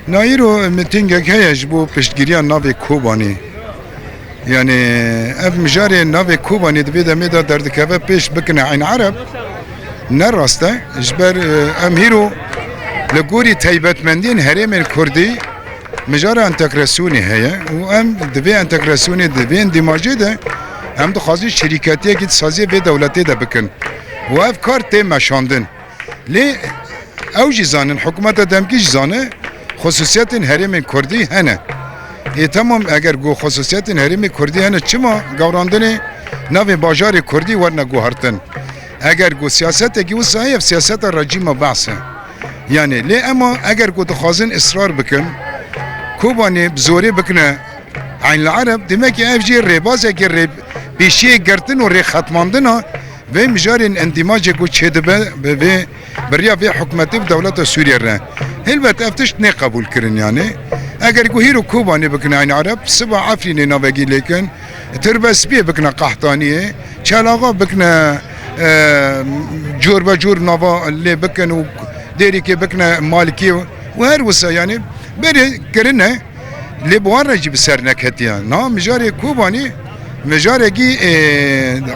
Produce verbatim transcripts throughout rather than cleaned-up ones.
Na îro mitîngek heye ji bo piştgiriya navê Kobanê. Yani ev mijarê navê Kobanê di vê demê de derdikeve pêş bikine Eyn Ereb. Ne rast e. Ji ber, e, em hîro li gorî taybetmendiyên herêmên Kurdî mijara entegrasyonê heye û em di vê entegrasyonê, di vê endîmajê de em dixwazin şirîketiyekî di saziyê vê dewletê de bikin. Û ev kar tê meşandin. Lê ew jî zanin, hikûmeta demkî jî zane, xusûsiyetên herêmên Kurdî hene. Ê temam, eger ku xusûsiyetên herêmê Kurdî hene, çima gewrandinê navê bajarê Kurdî werine guhartin? Eger ku siyasetekî wisa heye, ev siyaseta rejîma Be'sê. Yani lê ema eger ku dixwazin israr bikin, Kobanê bi zorê bikine Eyn el Ereb, demek ki ev jî rêbazekî rê pêşiyê girtin û rêxetmandina vê mijarên endîmacê ku çêdibe bi vê, bi riya vê hikûmetê bi dewleta Sûriyê re. Helbet ev tişt nê qebûl kirin yani. Eger ku hîro Kobanê bikine Eyn Ereb, siba Efrînê navekî lêkin, Tirbe Spiyê bikine Qehtaniyê, Çelaxa bikine, e, cor be cor nava lê bikin û Dêrikê bikine Malikiyê û her wisa yani berê kirine. Lê bi wan re jî bi ser neketiye. Niha mijarê Kobanî, mijarekî, e,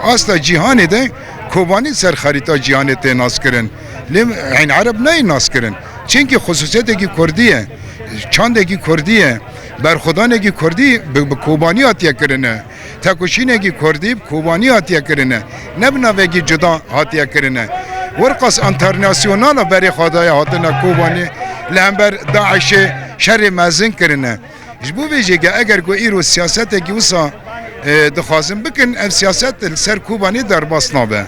asta cîhanê de Kobanî ser xerîta cîhanê tê naskirin. Lê Eyn Ereb nayê naskirin. Çimkî xusûsiyetekî kurdî ye, çandekî kurdî ye, berxwedanekî kurdî bi, bi Kobanî hatiye kirine. Tekoşînekî kurdî bi Kobanî hatiye kirine. Ne bi navekî cuda hatiye kirine. Wirqas enternasyonala berê xwe daye hatine Kobanî li hember DAIŞê şerê mezin kirine. Ji bo vê jêge eger ku îro siyasetekî wisa, e, dixwazin bikin, ev siyaset li ser Kobanê derbas nabe.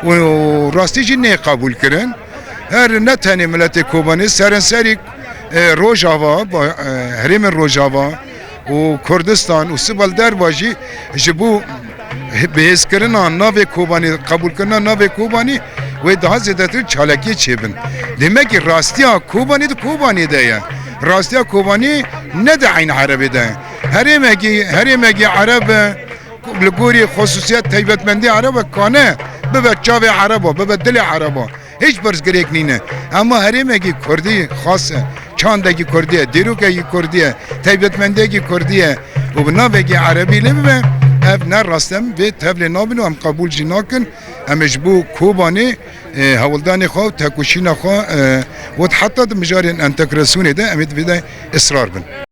Û rastî jî nê qebûl kirin. Her ne tenê miletê Kobanê, serenserî, e, Rojava, ba-, e, herêmên Rojava û Kurdistan û siba li derva jî ji bo bihêzkirina navê Kobanê, qebûlkirina navê Kobanî, wê daha zêdetir çalakiyê çêbin. Demek ki rastiya Kobanî di Kobanê de ye. Rastiya Kobanî ne di Eyn Erebê de ye. Herêmekî, herêmekî Ereb e, li gorî xusûsiyet taybetmendî Ereb e, kane bibe çavê Ereba, bibe dilê Ereba. Hiç pirsgirêk nîne. Ema herêmekî kurdî xas e, çandekî kurdî ye, dîrokekî kurdî ye, taybetmendiyekî kurdî ye û bi navekî Erebî lê bibe, ev ne rast e, em vê tevlê nabin û em qebûl jî nakin. Em ê ji bo Kobanê, e, hewldanê xwe û tekoşîna xwe, e, û heta di mijarên entegrasyonê de em ê di vê de israr bin.